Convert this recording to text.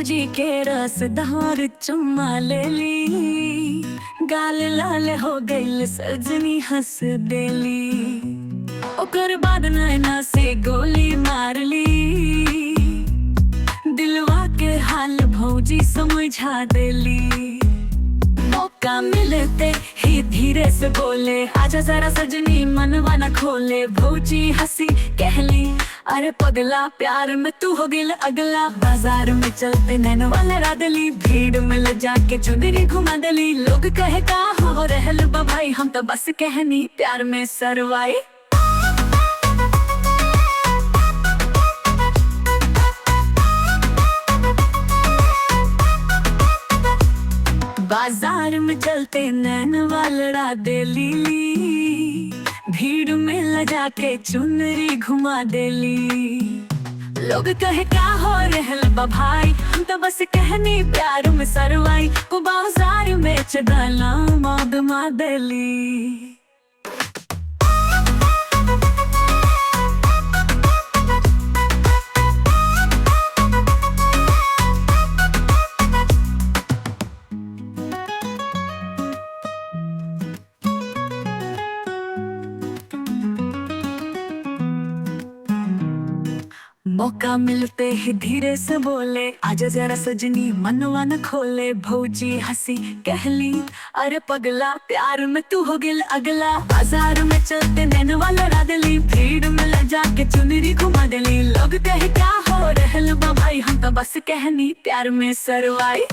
भौजी के रसदार चुम्मा लेली, गाल लाल हो गइल सजनी हंस देली। ओकर बाद नैना से गोली मारली, दिलवा के हाल भौजी समझा देली। मौका मिलते ही धीरे से बोले, आजा जरा सजनी मनवा न खोले। भौजी हंसी कहली, अरे पगला प्यार में तू हो गिल अगला। बाजार में चलते नैनवा लड़ा देली, भीड़ में ले जाके चुनरी घुमा देली। लोग कहे का हो रहल बा भाई, हम तो बस कहनी प्यार में सरवाई। बाजार में चलते नैनवा लड़ा देली, भीड़ में लजा के चुनरी घुमा देली। लोग कहे का हो रहल बा भाई, हम तो बस कहनी प्यार में सरवाई। वो बाजार में चढ़ाला मौत मा देली। मौका मिलते ही धीरे से बोले, आजा जरा सजनी मनवा न खोले। भौजी हंसी कहली, अरे पगला प्यार में तू हो गिल अगला। बाजार में चलते नैनवा लड़ा देली, भीड़ में ले जाके चुनरी घुमा देली। लोग कहे क्या हो रहल बा भाई, हम तो बस कहनी प्यार में सरवाई।